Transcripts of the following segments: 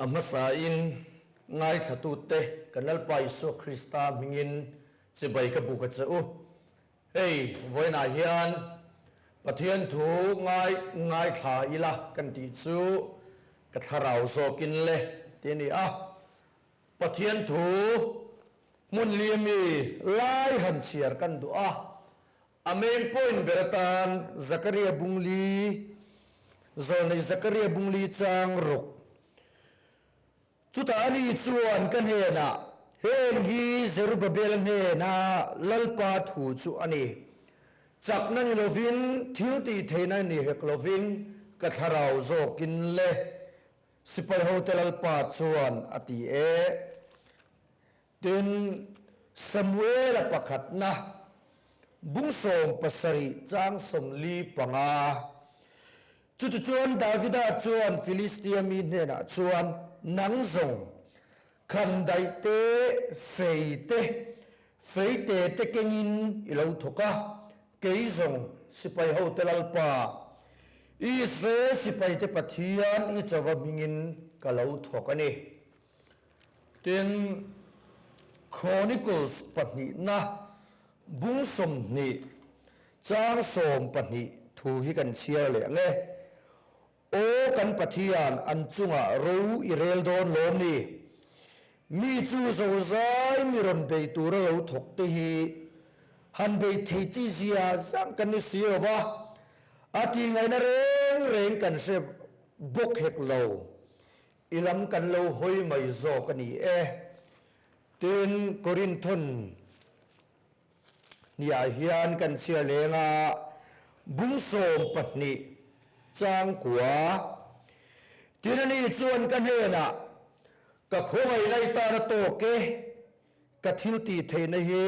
A hmasain ngaithlatute kan Lalpa Isua Krista hmingin chibai ka buk a che u. Hei, vawiinah hian Pathian thu ngai ngaithla ila kan tih chu ka thlarau zawkin le ti a ni a. Pathian thu hmun li ami lai han chhiar kan duh a. A main point ber atan Zakaria Bungli, Zawlnei Zakaria Bungli chang ruk. Chutah ani chuan ka hnenah, Heng hi Zerubabel hnena Lalpa thu chu a ni. Chakna ni lovin, thil tih theihna ni hek lovin ka thlarau zawkin le, sipai hote Lalpa chuan a ti e. Tin, Samuela pakhatna, bung 17 chang 45. Chutichuan Davida chuan Filistia mi hnenah chuan, Nang zawng, khandaih te, fei te, feite te kengin i lo thawk a, kei zawng sipai hote Lalpa, Israel sipaite Pathian i chauva hmingin ka lo thawk a ni. Tin, Chronicles pahnihna bung 20 chang 12 thu hi kan chhiar leh ang e. Aw kan Pathian, an chungah ro i rel dawn lawm ni? Mi chu zozai mi rawn bei tura lo thawk te hi han bei thei chi zia zang kan ni si lo va, a tihngaihna reng reng kan hre bawk hek lo. I lam kan lo hawi mai zawk a ni e. Tin, Korinthon hniah hian kan chhiar leng a, bung 12 chang kua. Tin, ani chuan ka hnenah, Ka khawngaihna i tan a tawk e, ka thil tih theihna hi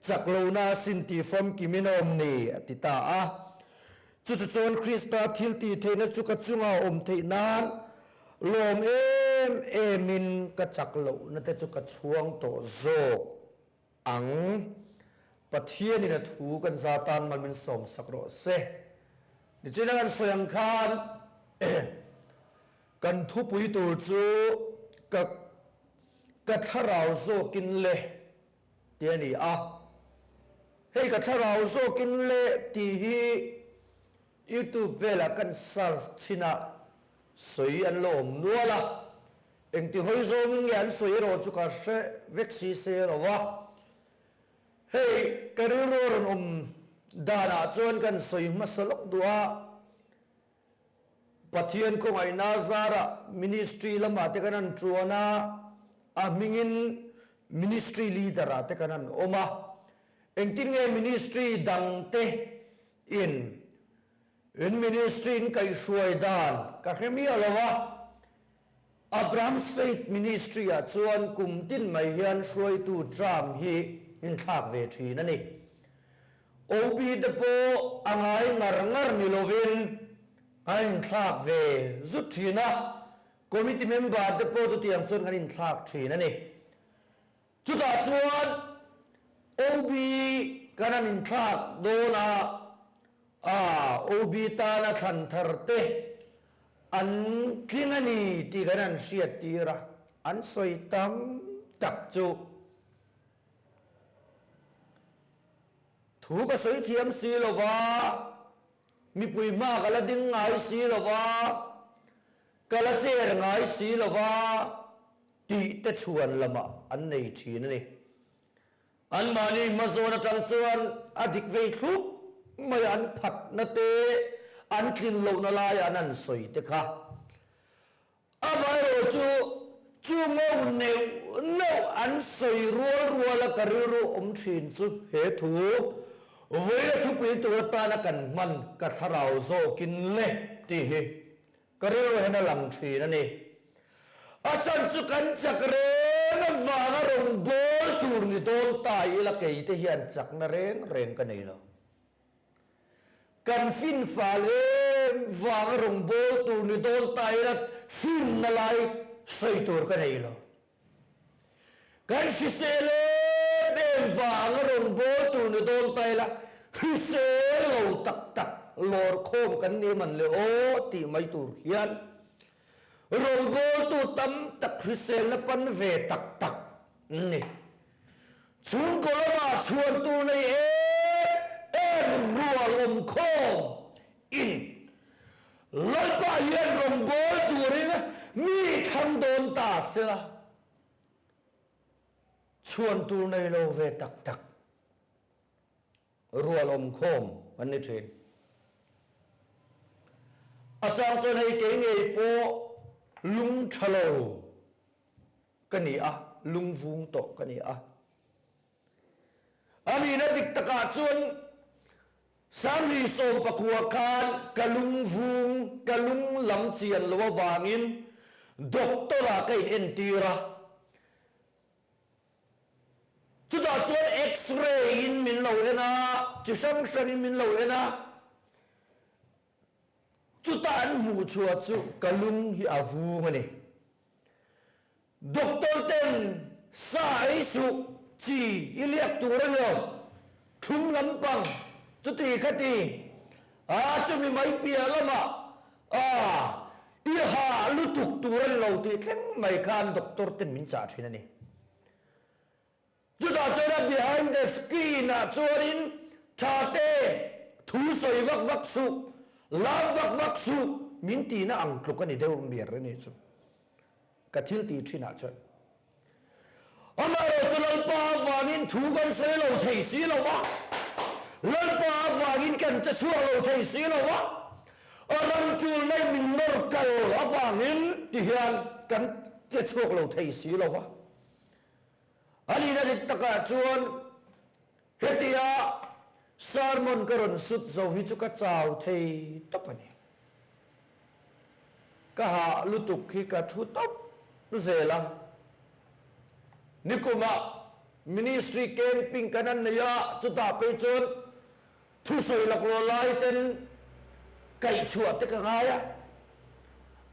chak lohna asin tih famkim in a awm ni, a ti ta a. Chuchu chuan Krista thil tih theihna chu ka chunga a awm theih nan lawm em emin ka chak lohna te chu ka chhuang tawh zawk ang. Pathianin a thu kan za tan mal min sawm sak rawh se. Nichina kan sawi ang khan kan thupui tur chu ka ka thlarau zawkin le tih a ni a. Hei ka thlarau zawkin le tih hi YouTube velah kan search chhin a, sawi an lo awm nual a. Engti hawi zawngin nge an sawi erawh chu ka hre vek si se lo va. Hei ka rilru a rawn awm danah chuan kan sawi hmasa lawk duh a. Pathian khawngaihna zarah ministry lamah te kan han tuan a, a hmingin ministry leader ah te kan han awm a. Engtin nge ministry dang te in in ministry in kaihhruai dan ka hre miah lo a. Abraham's Faith Ministry ah chuan kum tin mai hian hruaitu term hi inthlak ve thin a ni. OB te pawh a ngai ngar ngar ni lovin an inthlak ve zut thin a, committee member te pawh chutiang chuan kan inthlak thin a ni. Chutah chuan OB kan han inthlak dawn a, a OB tana thlan thar te an tling a ni tih kan han hriat tir a, an sawi tam tak chu. Thu ka sawi thiam si lo va, mipui hma ka la ding ngai si lo va, ka la cher ngai si lo va tih te chhuan lamah an nei thin a ni. Anmahni hmazawn atang chuan a dik vei thlup mai an phatna te, an tlin lohna laia an han sawi te kha. Amaherawh chu, chu ngo neuh neuh an sawi rual ruala ka rilru awm thin chu he thu vawiin a thupui tur atana kan hman ka thlarau zawkin le tih hi ka rilru hian a lang thin a ni. A chhan chu kan chak reng avanga rawn bawl tur ni dawn ta ila keite hian chakna reng reng ka nei lo. Kan fin fal em vanga rawngbâwl tur ni dawn ta ila finna lai sawi tur ka nei lo. Kan hrisel em em vanga rawngbâwl tur ni dawn ta ila hrisel lo tak tak lawr khawm kan ni man le aw tih mai tur hian. Rawngbawltu tam tak hriselna pan ve tak tak an ni. Chhungkaw lamah chhuan tur nei em em rual awm khawm in Lalpa hian rawngbâwl turin mi thlang dawn ta sela, chhuan tur nei lo ve tak tak rual awm khawm an ni thin. A chang chuan hei kei ngei pawh lung tha lo ka ni a, lungvung tawh ka ni a. A nihna dik takah chuan Sangli 19 khan ka lungvung, ka lung lam chian lo avangin doctor ah ka inentir a. Chutah chuan X-ray in min lo en a, chi hrang hrangin min lo en a. Chuta an hmuh chhuah chu ka lung hi a vung a ni. Doctor ten sa ei suh chi i liak tur a ni lo, thlum lampang chuti khati a chumi mai piah lamah a i hah lutuk tur a ni lo tih thleng mai khan doctor ten min chah thin a ni. Chutah chuan a behind the screen ah chuanin tha te thu sawi vak vak suh, lam vak vak suh min tihna ang tluk a ni deuh ber a ni chu ka thil tih thin ah chuan. Amaherawhchu Lalpa avangin thu kan sawi lo thei si lo va, Lalpa avangin kan che chhuak lo thei si lo va, a ram tul mai min nawr kal avangin ti hian kan che chhuak lo thei si lo va. A nihna dik takah chuan hetia sermon ka rawn sut zo hi chu ka chau thei tawp a ni. Ka hah lutuk hi ka thu tawp zel a. Nikumah ministry camping kan an nei a, chutah phei chuan Thusawi laklawh lai ten kaihchhuah te ka ngai a,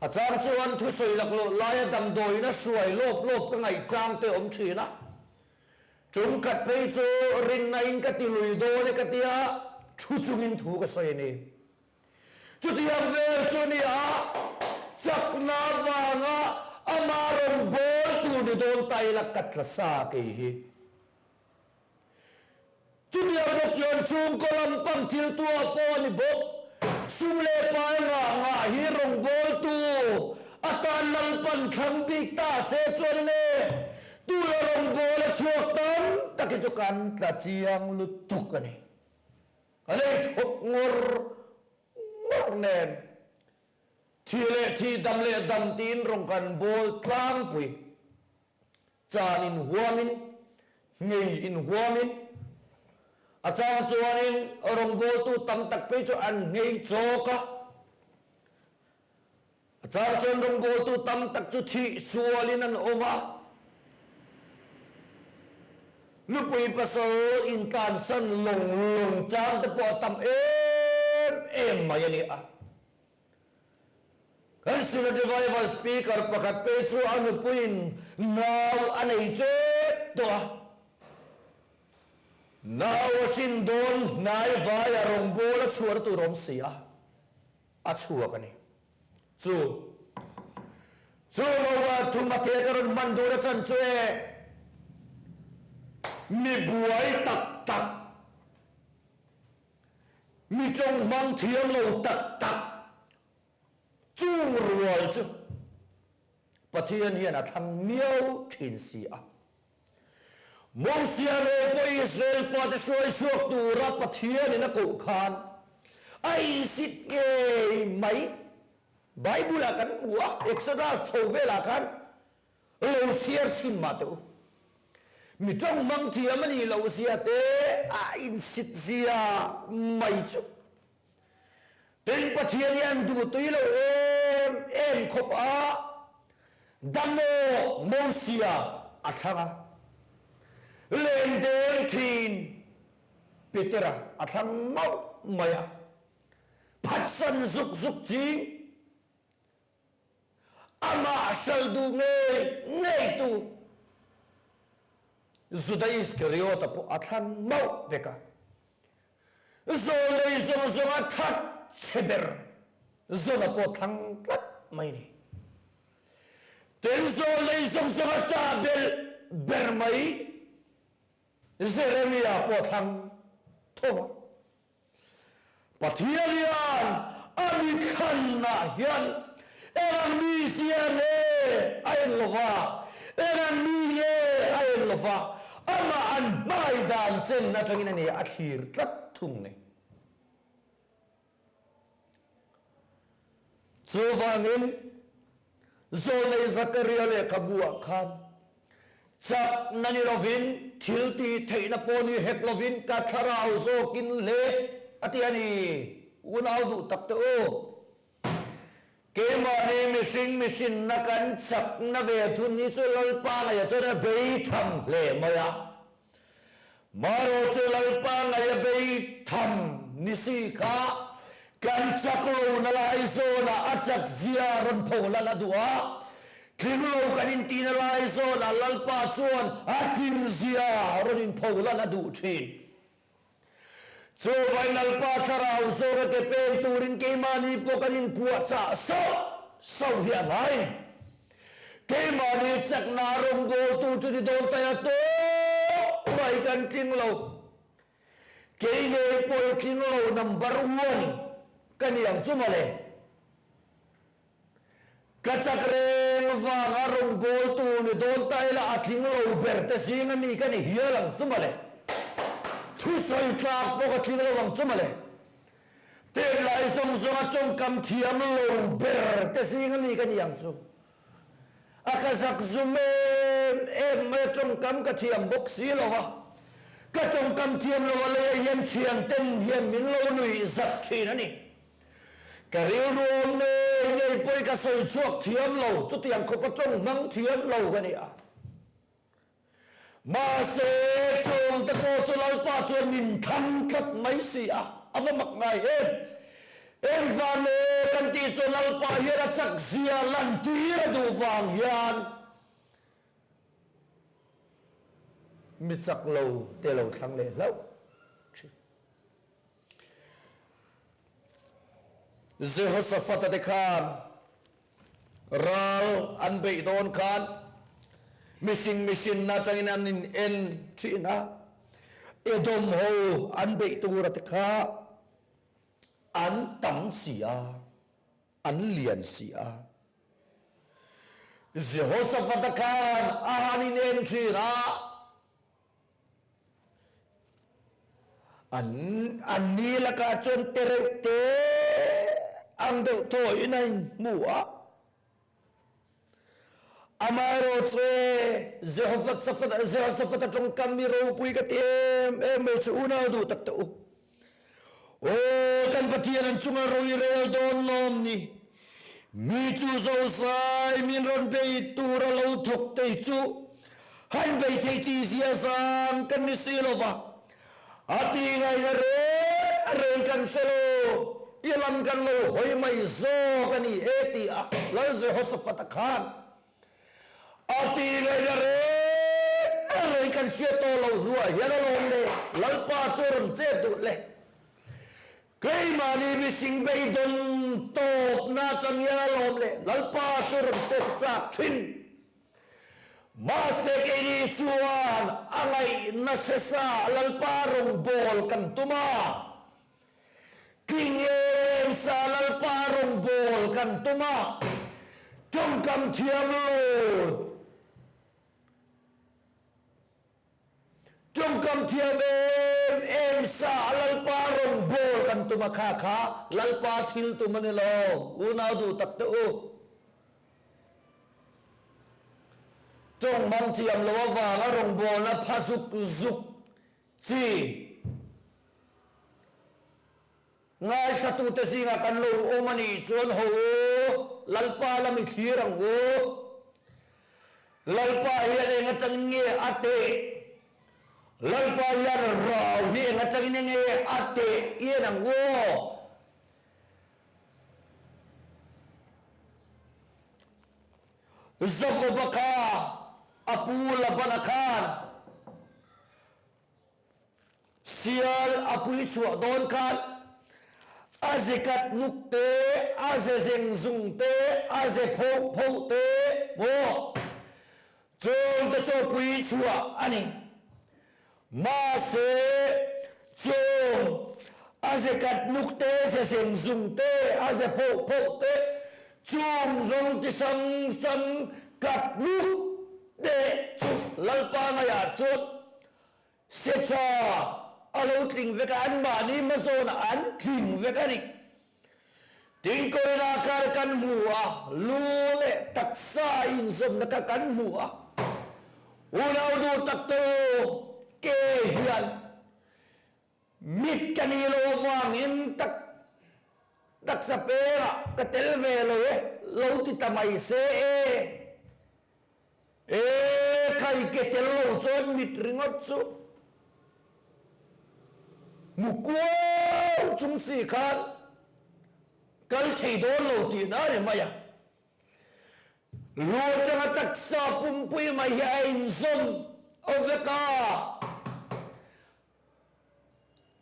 a chang chuan thusawi laklawh laia damdawiin a hruai lawp lawp ka ngaih chang te awm thin a. Tum khat phei chu rinna in ka ti lui dawn e ka tia thu chungin thu ka sawi a ni. Chutiang vel chu ni a, chakna vanga ama rawn bawl tur ni dawn ta ila ka tla sa kei hi. Chutiang bawk chuan chhungkaw lam pang thil tuah pawh a ni bawk. Sum leh pai ngah ngah hi rawngbawltu atan Lalpan thlang bik ta se chuan in e, tuna rawngbâwl a chhuak tam tak hi chu kan tla chiang lutuk a ni. A lei chhawp ngawr ngawr nen thi leh thi dam leh dam tiin rawn kan bawl tlangpui. Chan inhuamin, ngei inhuamin, a chang chuanin rawngbawltu tam tak phei chu an nghei chawk a. A chang chuan rawngbawltu tam tak chu thih sualin an awm a. Nupui pasal intlansan lawng lawng chang te pawh a tam em em mai a ni a. Kan Synod Revival Speaker pakhat phei chu a nupuiin nau a nei tep tawh a. Nau a hrin dawn hnai vaia rawngbâwl a chhuahna tur awm si a, a chhuak a ni. Chu chu Rova thum a thek a rawn hman dûr a chan chu e, mi buai tak tak. Mi tawng hmang thiam lo tak tak chung rual chu Pathian hian a thlang miau thin si a. Mosia ngei pawh Israel fate hruai chhuak tura Pathianin a koh khan a insit ngei mai. Bible-ah kan hmu a, Exodus chho velah khan Lo chhiar chhin mah teh u. Mi tawng hmang thiam a nih loh zia te a insit zia mai chu. Tin, Pathian hi an duh tui lo em em khawp a, Damo Mosia a thlang a, lengdeng thin Petera a thlang mauh mai a, phatsan zuk zuk ching. Amah hral duh ngei ngeitu Juda Iskariota pawh a thlan mauh vek a. Zawlei zawng zawnga that chhe ber Jona pawh thlang tlat mai ni. Tin zawlnei zawng zawng a ṭah belh ber mai. Jeremia pawh a thlang tho va. Pathian hian a mithlanah hian eng mi zia nge a en lo va, eng mi nge a en lo va, amah an hmai dan chen atangin a ni a thlir tlat thung ni. Chuvangin, Zawlnei Zakaria lehkhabu-ah khan, Chakna ni lovin, thil tih theihna pawh ni hek lovin ka thlarau zawkin le, a ti a ni. Unau duh tak teh u. Keimahni mihring mihrinna kan chakna ve thun hi chu Lalpa ngaihah chuan a bei tham hle mai a. Marawh chu Lalpa ngaih a bei tham ni si kha kan chak lo na lai zawnah a chak zia rawn pho lan a duh a, tling lo kan intihna lai zawnah Lalpa chuan a tlin zia rawn inpho lan a duh thin. Chuvai Lalpa thlarau zawk a ke peng turin keimahni pawh kan inpuahchah sauh sauh hi a ngai a ni. Keimahni chakna rawngbawltu chu ni dawn taia tawp mai kan tling lo. Kei ngei pawh i tling lo number one ka ni ang chu mawle. Ka chak reng vanga rawngbawltu ni dawn ta ila a tling lo ber te zing a mi ka ni hial ang chu mawle. Thusawi tlak pawh ka tling lo ang chu mawle. Tunlai zawng zawnga tawngkam thiam lo ber te zing a mi ka ni ang chu. A ka zak zum em em mai a tawngkam ka thiam bawk si lo a. Ka tawngkam thiam lo a leiah hian thianten hian min lo nuih zak thin a ni. Ka rilru awm ngei ngei pawh i ka sawi chhuak thiam lo, chutiang khawpa tawng hmang thiam lo ka ni a. Mahse, chungte pawh chu Lalpa chuan min thlang tlat mai si a, a va mak ngai em! Engvang nge kan tih chuan Lalpa hian a chak zia lantir a duh vang hian mi chak lo te lo thlang leh hlauh thin. Jehoshaphat-a te khan ral an beih dawn khan mihring mihrinna atangin an in en thin a, Edom ho an beih tura te kha an tam si a, an lian si a. Jehoshaphat-a khan a han in en thin a. An an ni lakah chuan te reuh te ang deuh thawiin a inhmu a. Amaherawh chu e, Jehoshaphat-a tawngkam mi ropui ka ti em em mai chu unau duh tak teh u. Aw, kan Pathian an chunga ro i rel dawn lawm ni. Mi chu zozai min rawn bei tura lo thawk te chu han bei thei chi zia zang kan ni si lo va. A ti ngaina reng reng kan hre lo, i lam kan lo hawi mai zawk a ni e ti a Lal Jehoshaphat-a khan A ti ngaihna reng reng kan hriat tawh lo hnuah hian a lawm le, Lalpa chu a rawn chet duh le. Keimahni mihring beidawn tawpna atang hian a lawm le, Lalpa chu a rawn chet chak thin. Mahse keini chuan a ngaihna hre sa Lalpa rawngbâwl kan tum a. Tling em sa Lalpa rawngbâwl kan tum a, tawngkam thiam lo, tawngkam thiam em em sa Lalpa rawngbâwl kan tum a, kha kha Lalpa thil tum a ni lo, unau duh tak teh u. Tawng hmang thiam lo avanga rawngbâwlna pha zuk zuk Chi, Ngaithlatute zingah kan lo awm a nih chuan ho u, Lalpa lam i thlir ang u. Lalpa hian eng atangin nge a teh? Lalpa hian rau hi eng atangin nge a teh i en ang u aw. Jakoba kha a pu Labana khan Sial a pui chhuah dawn khan. A ze kat nuk te, a ze zeng zung te, a ze phoh phoh te maw chung te chu pui chhuah a ni. Mahse, chung a ze kat nuk te, ze zeng zung te, a ze phoh phoh te, chung rawng chi hrang hrang kat nuk te chu Lalpa ngaiah chuan Secha a lo tling vek a, anmahni hmazawnah an tling vek a ni. Tingkawina kar kan hmu a, lu leh taksa inzawmna kha kan hmu a. Unau duh tak te u, ke hian mit ka nih loh avangin tak taksa pengah ka tel ve lo e, lo ti ta mai se e. E khai ke tel lo chuan mit ringawt chu hmu kuau chung si khan kal thei dawn lo tih na ni mai a. Lu atanga taksa pumpui mai hi a inzawm vek a.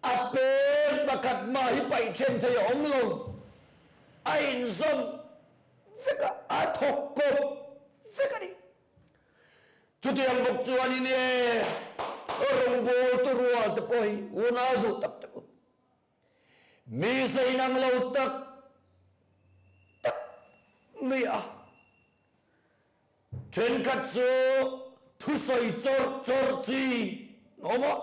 A peng pakhat mah hi paih then thei a awm lo. A inzawm vek a, a thawk kawp vek a ni. Chutiang bawk chuanin e rawngbawltu rual te pawh hi unau duh tak te u. Mi zei nang lo tak tak ni a. Thenkhat chu thusawi chawrh chawrh chi an awm a,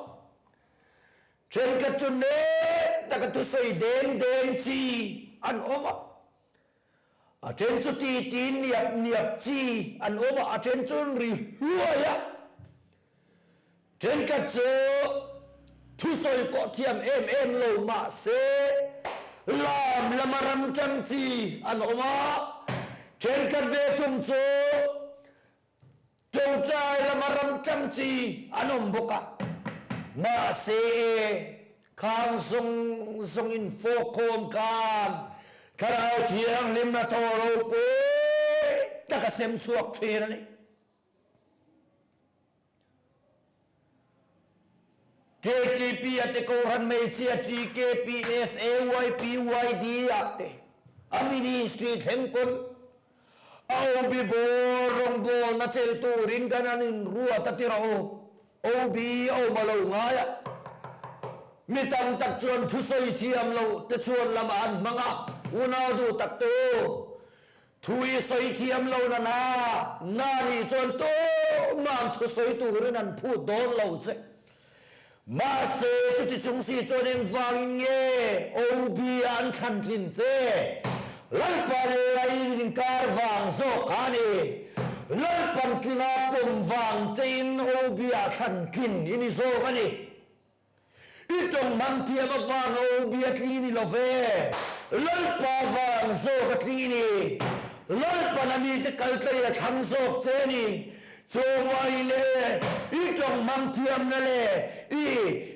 thenkhat chu nem taka thusawi deng deng chi an awm a, a then chu titi niap niap chi an awm a, a then chu ri hluai a, thenkhat chu thusawi pawh thiam em em lo mahse lam lama ram tang chi an awm a, thenkhat ve thung chu tawngtai lama ram tang chi an awm bawk a. Mahse khang zawng zawng in fawkkhawm khan Thlarau Thianghlim a thaw ropui tak a sem chhuak thin a ni. KTP a te Kohhran hmeichhia TKPS AYPYD ah te a ministry thleng pawn a OB ball rawngbawlna chelh turin kan an inruat a ti rawh u. OB a awm a lo ngai a, mi tam tak chuan thusawi thiam loh te chhuan lamah an hmang a, unau duh tak te u. Thu i sawi thiam lo na na na nih chuan tumah thu sawi turin an phut dawn lo che. Mahse, chuti chung si chuan engvangin nge OB a an thlan tlin che? Lalpa leh a in inkar vang zawk kha a ni. Lalpan tlinga pawm vang chein OB ah thlan tlin i ni zawk a ni. I tawng hmang thiam avang a OB a tling i ni lo ve. Lalpa vang zawk a tling i ni. Lalpan a mite kal tlei a thlang zawk che a ni. Chu vai le i tawng hmang thiamna le i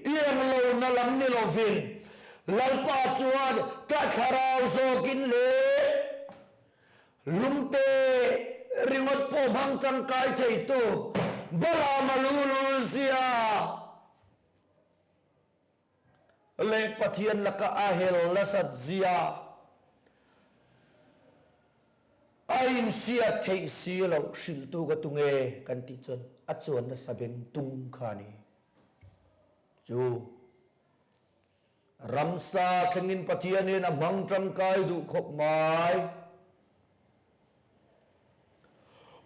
i englohna lam ni lovin Lalpa chuan ka thlarau zawkin le Lungte ringawt pawh hmang tangkai theitu Balaam-a luhlul zia leh Pathian laka a hel nasat zia a inhriat theih si loh hrilhtu ka tunge kan tih chuan a chuan nasa beng tung kha a ni. Chu ramsa thlengin Pathianin a hmang tangkai duh khawp mai.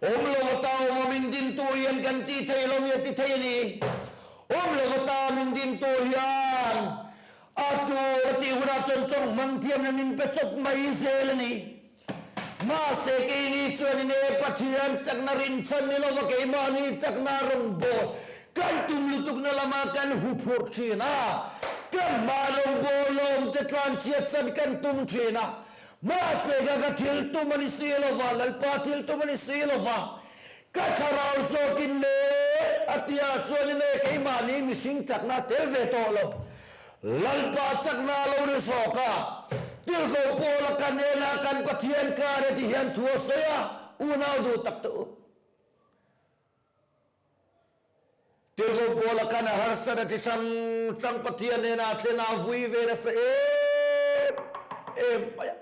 Awm lo ata awm a min dintu hian kan ti thei lo hi a ti thei a ni. Awm lo ata min dintu hian a tur a tih hunah chuan tawng hmang thiamna min pe chawp mai zel a ni. Mahse keini chuan in e Pathian chakna rinchhan ni lova keimahni chakna rawngbâwl kan tum lutukna lamah kan huphurh thin a, kan hma rawngbâwl lawmte tlanchhiatsan kan tum thin a. Mahse ka ka thil tum a ni si lo va, Lalpa thil tum a ni si lo va, ka thlarau zawkin le a ti ah chuan in e keimahni mihring chakna a tel ve tawh lo, Lalpa chakna a lo ni zawk a, Tirhkoh Paula ka hnenah kan Pathian kar e ti hian thu a sawi a, unau duh tak te u. Tirhkoh Paula khan a harsat a chi hrang hrang Pathian hnenah a thlen a, a vui ve nasa em. em mai a.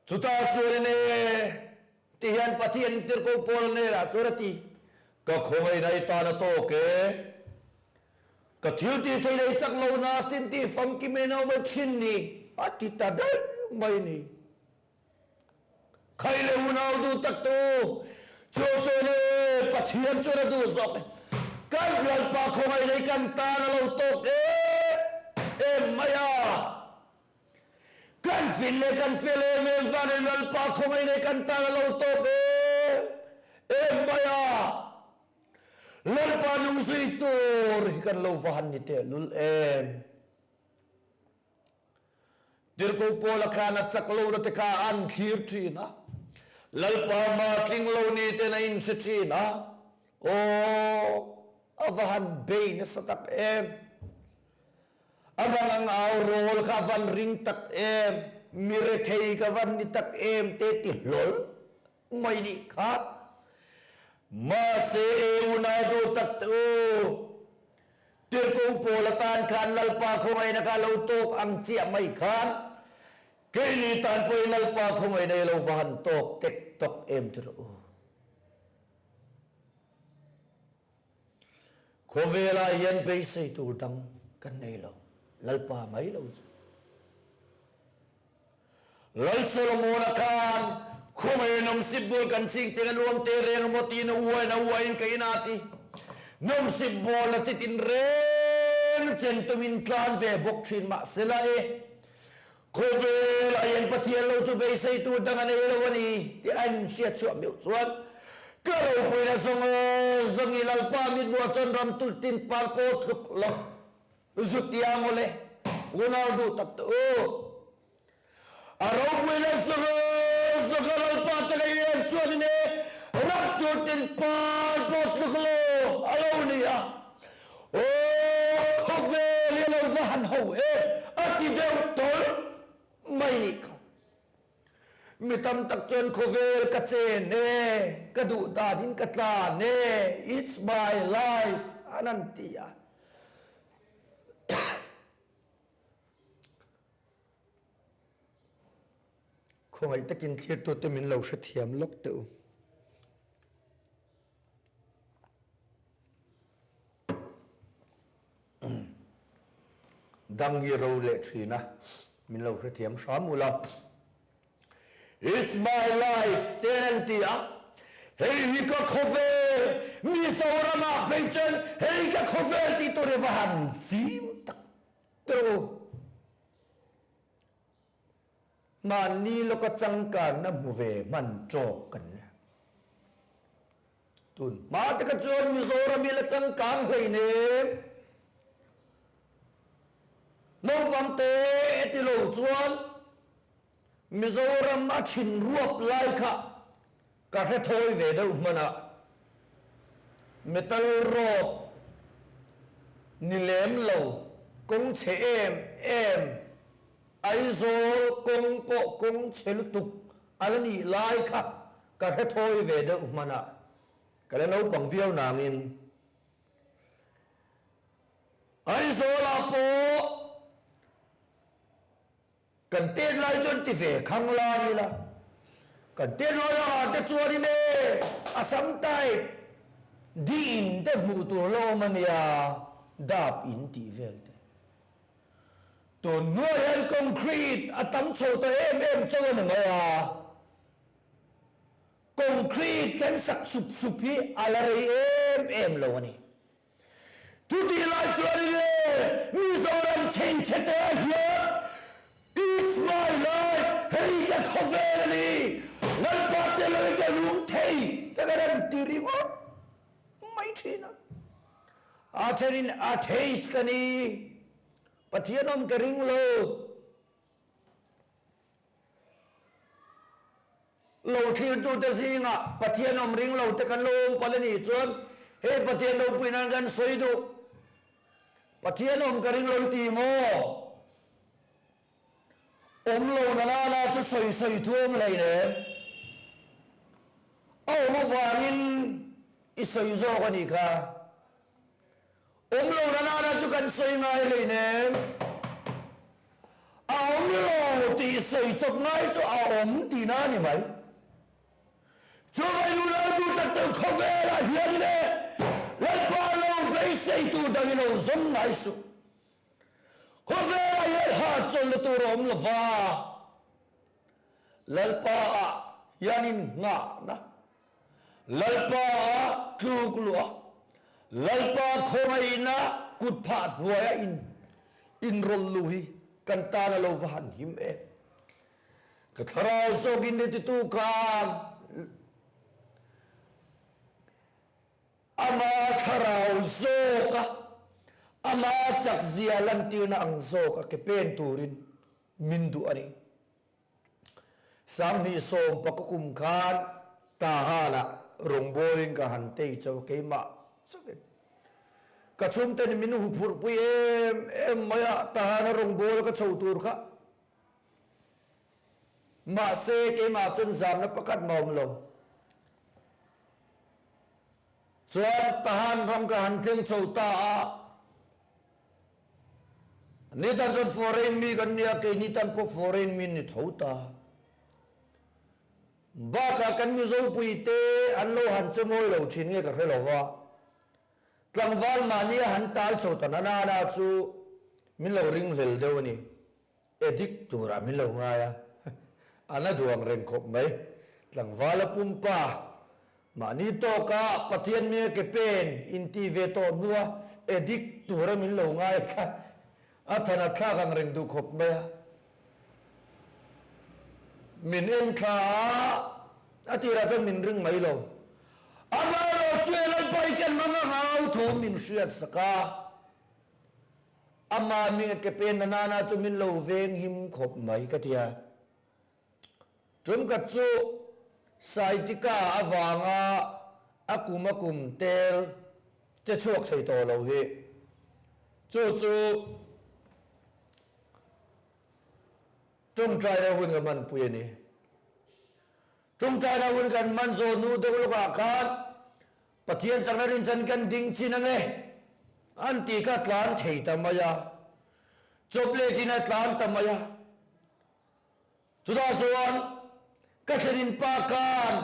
Chutah chuan e ti hian Pathian tirhkoh Paula hnenah chuan a ti, Ka khawngaihna i tan a tawk e. Ka thil tih theih leh chak lo na sin tih famkim in a awm a thin ni, a ti ta daih mai ni. Khai leh unau duh tak tu chu chuan e Pathian chuan a duh zawk e. Kan Lalpa khawngaih leh kan tan a lo tawk em em mai a. Kan fin leh kan fel em em vanin Lalpa khawngaih leh kan tan a lo tawk em em mai a. Lalpa nung zui tur hi kan lo va han ni tehlul em. Tirhkoh Paula khan a chak lohna te kha an thlir thin a, Lalpa hma tling lo ni ten a inhre thin a, aw, a va han bei nasa tak em. A bang ang au rawl kha a van ring tak em, mi rethei ka van ni tak em te ti hlawl mai nih kha. Mahse e unau duh tak te u, Tirhkoh Paul atan khan Lalpa khawngaihna kha lo tawk ang chiah mai khan keini tan pawhin Lalpa khawngaihna hi lo va han tawk tek tawk em ti rawh u. Khawvelah hian beisei tur dang kan nei lo, Lalpa mai lo chu. Lal Solomona khan, Khawngaih nawmsip bul kan ching teng a nuam te reng maw tiin a uain a uain ka in a ti. Nawmsip bawlna chi tin reng chen tumin tlan ve bawk thin mahsela e, khawvelah hian Pathian lo chu beisei tur dang a nei lo a ni tih a inhriat chhuah meuh chuan ka ropuina zawng zawngi Lalpa mitbuah chuan ram tur tin par pawh tluk lo Zu tiang aw le, unau duh tak te u. A ropui le zaga zaga Lalpa te lei em chuan in e rak tur tin par pawh tluk lo a lo ni a. Aw khawvel hi a lo va han ho em a ti deuh tawlh mai nih kha. Mi tam tak chuan khawvel ka chen e, ka duh dan in ka tlan e, it's my life an an ti a. Khawngaih takin thlirtute min lo hrethiam lawk teh u. Dang hi ro leh thin a, min lo hrethiam hram ula. It's my life te an ti a, hei hi ka khawvel, Mizoramah phei chuan hei ka khawvel tih tur hi va han zim tak teh u. Mahni lawka changkanna hmu ve hman tawk kan nia. Tun hma taka chuan Mizoram hi la changkang hleinem. Naupang te ti lo chuan Mizoram a thin ruap lai kha ka hre thawi ve deuh hman a. Metal road ni lem lo kawng chhe em em Aizawl kawng pawh kawng chhe lutuk a la nih lai kha ka hre thawi ve deuh hman a, ka la naupang viau nangin Aizawlah pawh kan tet lai chuan ti ve khang lang ila, kan tet lai angah te chuanin e Assam type di in te hmuh tur la awm a nia, dap in tih vel te. Tun hnuai hian concrete a tam chho ta em em chauh a ni mai a. Concrete kan sak sup sup hi a la rei em em lo a ni. Chutih lai chuan in e Mizoram chhengchhe te ah hian It's my life, hei ka khawvel a ni, Lalpa te lo i ka rum thei te kan han ti ringawt mai thin a. A thenin atheist ka ni, Pathian awm ka ring lo. Lo thlirtute zingah Pathian awm ring lo te kan lo awm palh a nih chuan hei Pathian ropui nan kan sawi duh. Pathian awm ka ring lo i ti maw? Awm lo na la la chu sawi sawi thu awm hleinem. A awm avangin i sawi zawk a nih kha. Awm lo na la la chu kan sawi ngai hleinem. A awm lo. tih sawi chawp ngai chu a awm tihna a ni mai. Chuvai unau duh tak tak khawvelah hian le Lalpa lo beisei tur dang i lo zawng ngai suh. Khawvelah hian hahchawlhna tur a awm lo va, Lalpa ah hian in nghahna, Lalpa ah tluk luh a, Lalpa khawngaihna kut phah hnuaia in inrawlh luh hi kan tan a lo va han him em. Ka thlarau zawkin ni titu khan ama thlarau zawka ama chakzia lantirna ang zawka ke pen turin min duh a ni. 2010 kum khan Tahan-ah rawngbawlin ka han tei chauh a, keimah chauhin. Ka chhungten min huphurhpui em em mai a, Tahan-a rawngbawl ka chho tur kha. Mahse, keimah chuan zamna pakhat mah awm lo. Chuan Tahan ram ka han thleng chho ta a, ni tan chuan foreign mi kan nia, keini tan pawh foreign mi ni tho ta. Bakah kan Mizo puite an lo han che mawi lo thin nge ka hre lo va. Tlangval mahnia han tal chho ta na na chu min lo ringhlel deuh a ni. Addict turah min lo ngai a, a la duang reng khawp mai. Tlangvala pumpa, mahni tawka Pathian hming a ke pen inti ve tawh hnua addict tura min lo ngai kha a than a thlak ang reng duh khawp mai a. Min en thla a, a tirah chuan min ring mai lo. Amaherawh chu Lalpa i ken hmang ang au thu min hriatsak a. Ama hming a ke pen na nana chu min lo veng him khawp mai ka ti a. Tumkhat chu Saitika avanga a kum a kum tel che chhuak thei tawh lo hi. Chu chu tawngtaina hun ka hmanpui a ni. Tawngtaina hun kan hman zawh hnu deuh lawkah khan Pathian chakna rinchan kan ding chin ange an tih kha tlan thei ta mai a, chawp leh chin a tlan ta mai a. Chutah chuan ka thlenin pa khan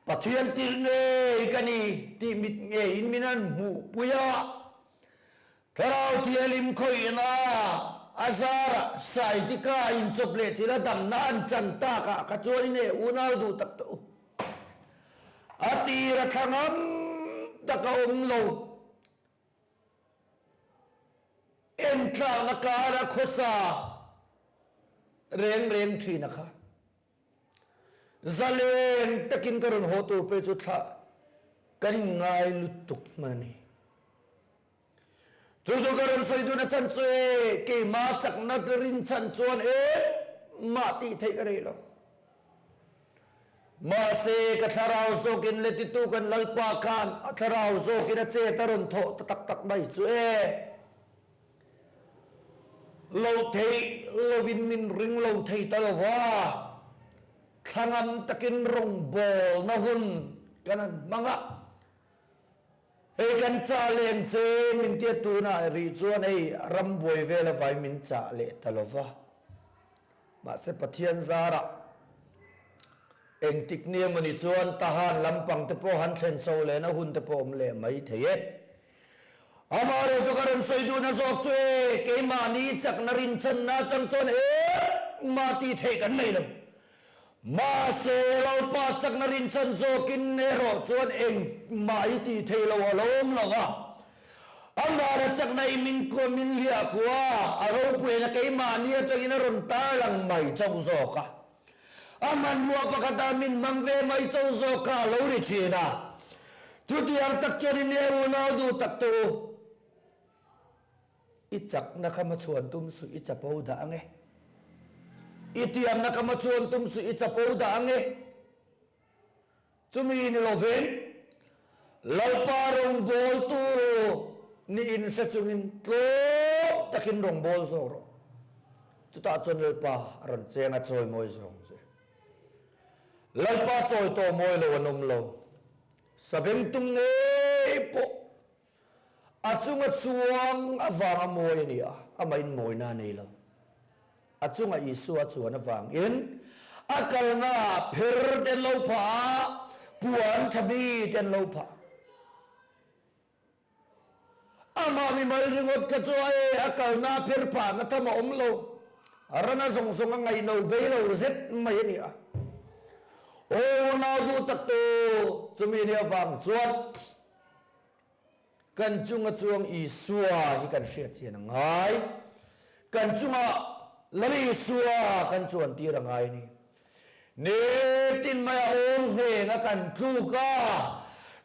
Pathian tirh ngei ka ni tih mit ngeiin min han hmuhpui a, Thlarau Thianghlim khawihna a zarah Saitika inchawp leh chin a damna an chan takah kha chuan in e unau duh tak tawh u. A tir a thla ngam tak a awm lo. Entlakna kara khawsa reng reng thin a kha. Zalen takin ka rawn haw tur pawh chu thlah kan inngai lutuk hman a ni. Chu chu ka rawn sawi dun a chan chu e, keimah chakna rinchhan chuan engmah tih theih ka nei lo. Mahse, ka thlarau zawkin le titu kan Lalpa khan a thlarau zawkin a chet a rawn thawh ta tak tak mai chu e. Lo theih lovin min ring lo thei ta lo va, thlangam takin rawngbawlna hun kan han hmang a. Hei kan chah leh ang che min tia tunah rih chuan hei rambuai vel avai min chah leh ta lo va. Mahse Pathian zarah engtik ni emawni chuan Tahan lampang te pawh han thlen chho lehna hun te pawh awm leh mai thei e. Amaherawh chu ka rawn sawi duhna zawk chu e, keimahni chakna rinchanna atang chuan engmah tih theih kan nei lo. Mahse, Lalpa chakna rinchan zawkin erawh chuan engmah i tih theih loh a lo awm lo va. Amahra chakna i min kuah min hliah khua, a ropuiin a keimahni atangin a rawn tarlang mai chauh zawk a. A hmanrua pakhatah min hmang ve mai chauh zawk kha a lo ri thin a. Chutiang tak chuan i nia unau duh tak tawh u. I chakna kha hmachhuan tum suh i chapo dah ang e. I tiamna kha hmachhuan tum suh i chapo dah ang e. Chumi ni lovin Lalpa rawngbawltu ni inhre chungin tlawm takin rawngbâwl zawk rawh. Chutah chuan Lalpa a rawn cheng a chawi mawi zawng che. Lalpa chawi tawh mawi lo an awm lo. Sabengtung ngei pawh A chunga chuang avanga mawi a ni a, amahin mawina a nei lo. A chunga Isua chuan avangin a kalna ah pher te an lo phah a, puan tha mi te an lo phah. Amah mimal ringawt kha chu a e, a kalna a pher phahna tham a awm lo. Rana zawng zawng a ngaihno bei lo zet mai a ni a. Aw nau duh tak tu, chumi nia vang chuan Kan chunga chuang Isua hi kan hriat chian a ngai. Kan chunga Lal Isua kan chuan tir a ngai a ni. Nitin maia awm hneng a kan tluk a,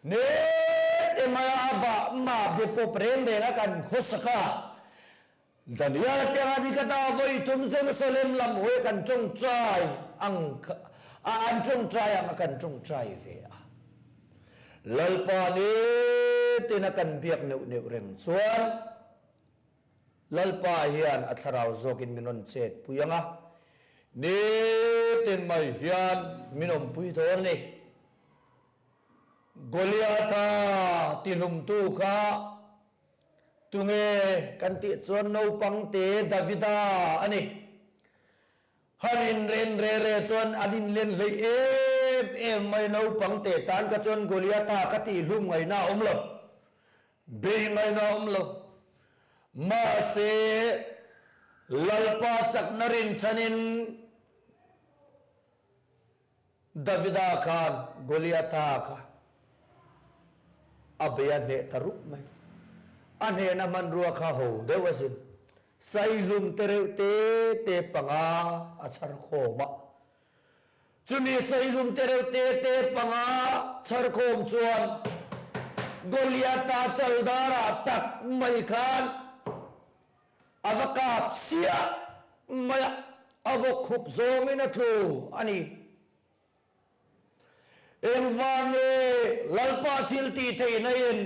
nitin maia a bah mah be pawp reng reng a kan khawsak a. Daniel tianga ni ka ta vawi thum Jerusalem lam hawi kan tawngtai ang a an tawngtai ang a kan tawngtai ve a. Lalpa nitin a kan biak neuh neuh reng chuan Lalpa hian a thlarau zawkin min rawn chet pui ang a, nitin mai hian min awmpui dawn a ni. Goliatha tihlumtu kha Tunge kan tih chuan naupang te Davida a ni. Han inren re re chuan an inlen hleih em em mai naupang te tan kha chuan Goliatha ka tih hlum ngaihna a awm lo, beih ngaihna a awm lo. Mahse Lalpa chakna rinchhanin Davida khan Goliatha kha a bei a hneh ta rup mai. A hnehna hmanrua kha ho deuh a zin. Saihlum te reuh te te panga a chhar khawm a. Chumi saihlum te reuh te te panga chhar khawm chuan Goliatha chaldar-ah tak mai khan A va kap siah mai a, a bawk khup zawngin a tlu a ni. Engvang nge Lalpa thil tih theihna in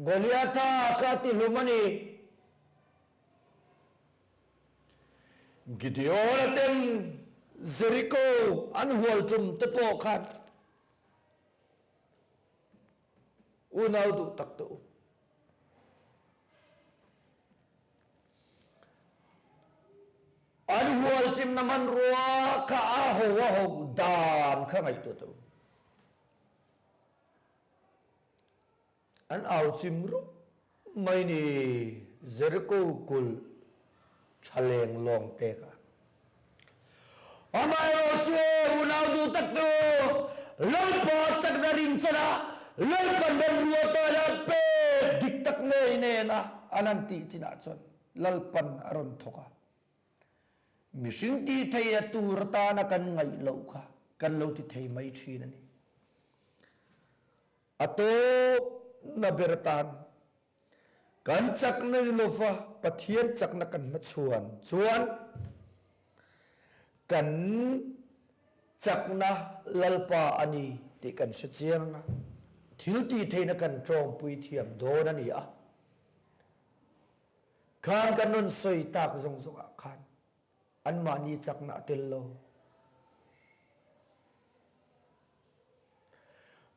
Goliatha kha ti hlum a ni? Gideon-a ten Jeriko an hual tum te pawh khan unau duh tak te u. An hualchimna hmanrua kha a ho a ho dan kha ngaihtuah teh u. An au chim rup mai ni Jericho kulh tha leng lawng te kha. Amaherawh chu unau duh tak tu Lalpa chakna rinchana Lalpan hmanrua tana pek dik tak ngei nena an han tih chinah chuan Lalpan a rawn thawk a. Mihring tih theih a tur atana kan ngaih loh kha kan lo ti thei mai thin a ni. A tawpna ber atan Kan chakna ni lova Pathian chakna kan hmachhuan chuan kan chakna Lalpa a ni tih kan hre chiang a, thil tih theihna kan tawngpui thiam dawn a ni a. Khan kan rawn sawi tak zawng zawngah khan anmahni chakna a tel lo.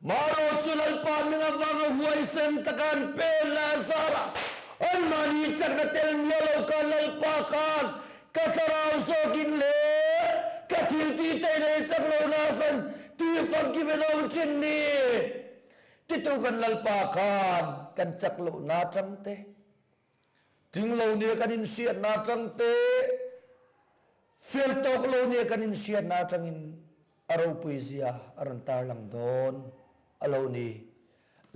Maro chu Lalpa hming avanga huaisen taka an pen a zar a, anmahni chakna tel miah lo khan Lalpa khan ka thlarau zawkin le ka thil tih te nei chak lo nasan tih famkim in awm thin ni titu kan Lalpa khan kan chak lohna atang te Tling lo nia kan inhriatna atang te, fel tawk lo nia kan inhriatna atangin a ropui zia a rawn tarlang dawn a lo ni.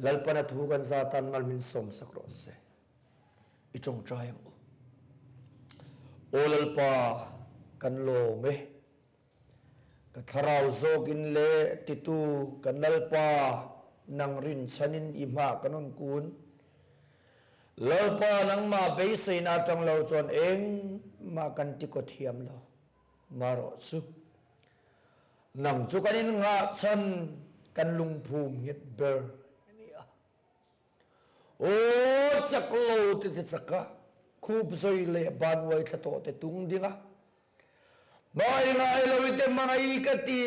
Lalpana thu kan za tan mal min sawmsak rawh se. I tawngtai ang u. Aw Lalpa, kan lawm e. Ka thlarau zawkin le titu kan Lalpa nang rinchhanin i hmah kan rawn kun. Lalpa nangmah beiseina atang lo chuan engmah kan ti kaw thiam lo. Marawh chu nang chu kan innghah chhan kan lungphum nghet ber a ni a. Aw chak lo te te chaka khup zawi leh banwai thla tawh te tung ding a. Hmai ngai lo i te hmangaih ka ti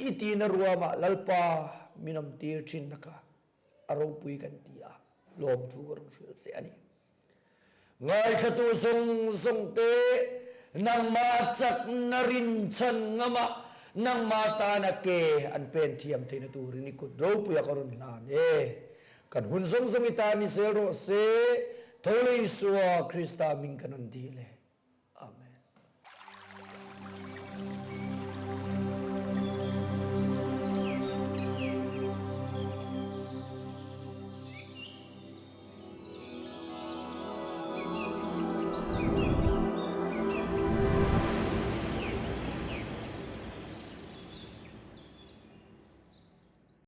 i tina ruamah Lalpa min awm tir thin na kha a ropui kan ti a, lawmthu ka rawn hrilh che a ni. Ngaithlatu zawng zawng te. Nangmah chakna rinchhan ngama nangmah tana ke an pen thiam theihna turin i kut ropuia ka rawn hlan e. Kan hun zawng zawng i tan i zel rawh se, Tho leh Isua Krista hming kan rawn dil e.